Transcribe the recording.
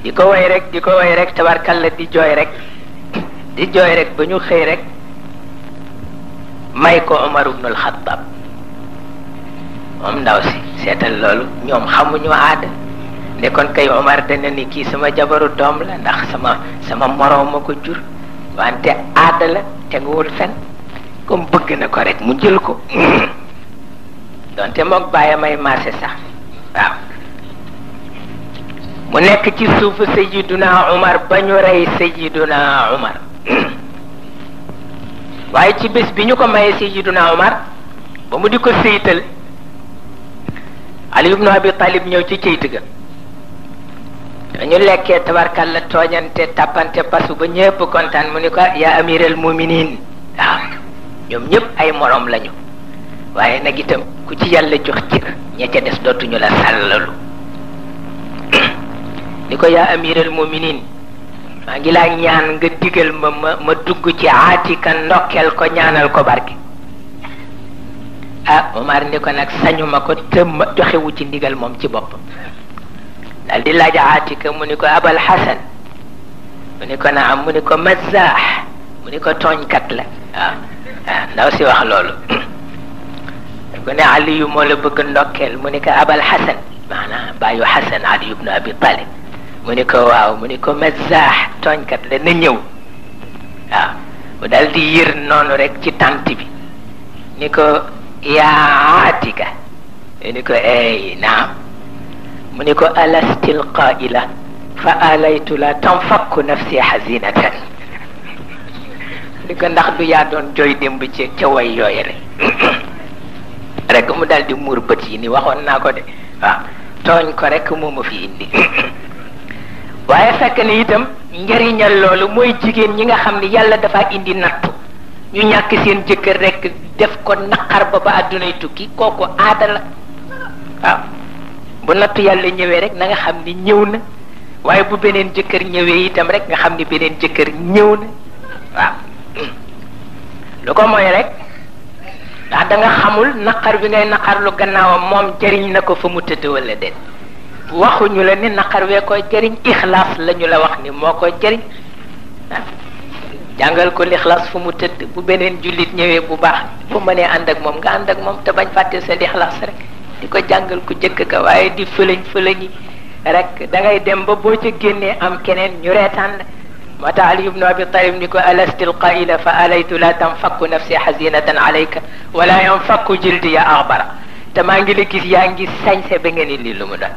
di ko way rek tabarkalla di jooy rek ba ñu xëy rek may ko Omar ibnul Xattaab moom ndaw si seetal loolu ñoom xamuñu aada ne kon kay Omar dana ni kii sama jabaru doom la ndax sama moroom ma ko jur wante aada la teguwul fen comme bëgg na ko rek mu jël ko donte mook bàyyi may maase sax waaw mu nekk ci suufu Sayyiduna Umar ba ñu rey Sayyiduna Umar waaye ci bés bi ñu ko mayee Sayyiduna Umar ba mu di ko sëytal Ali ibnu Abi Talib ñëw ci ceyt ga dañu lekkee tabarkalla tooñante tàppante pasu ba ñëpp kontaan mu ni ko yaa amiral muminin waaw ñoom ñëpp ay morom lañu waaye nag itam ku ci yàlla jox cër ña ca des dootuñu la sàllalu ni ko yaa amiral muminin maa ngi laa ñaan nga digal ma dugg ci Aatika ndokkeel ko ñaanal ko barke Omar ni ko nag sañuma ko te ma joxewu ci ndigal moom ci boppam daal di laaj Aatika mu ni ko Abal Hasan mu ni ko naam mu ni ko mazaax mu ni ko tooñkat la ndaw si wax loolu ko ne Aliyu moo la bëgg ndokkeel mu ni ko Abal Hasan maanaam baayu Hasan Ali ibnu Abi Talib mu ni ko waaw mu ni ko mazaax tooñkat la na ñëw waaw mu daal di yër noonu rek ci tant bi ni ko yaa Aatika ni ko ey naam mu ni ko alastil qaila fa alaytu la tanfakku nafsi hazinatan ni ko ndax du yaa doon jooy démb ci ca way yooye rek mu daal di muur bët yi ni waxoon naa ko de waaw tooñ ko rek moo ma fi indi waaye fekk ni itam njëriñal loolu mooy jigéen ñi nga xam ni yàlla dafa indi nattu ñu ñàkk seen jëkkër rek def ko naqar ba àddunay tukki kooku aada la waaw bu nattu yàlla ñëwee rek na nga xam ni ñëw na waaye bu beneen jëkkër ñëwee itam rek nga xam ni beneen jëkkër ñëw na waaw lu ko mooy rek ndax da nga xamul naqar bi ngay naqar lu gannaawam moom jëriñ na ko fa mu tëdd wala déet waxuñu la ni naqar wee koy jëriñ ixlaas la ñu la wax ni moo koy jëriñ jàngal ko lixlaas fu mu tëdd bu beneen jullit ñëwee bu baax bu mënee ànd ak moom nga ànd ak moom te bañ fàtte sa lixlaas rek di ko jàngal ku jëkk ka waaye di fëlëñi rek da ngay dem ba boo ca génnee am keneen ñu reetaan la moo tax Ali ibnu Abi Talib ni ko alastil qaila fa alaytu la tanfakku nafsi hazinatan alayka wala yanfakku jildi ya axbara te maa ngi la gis yaa ngi sañse ba nga ni lii lu mu doon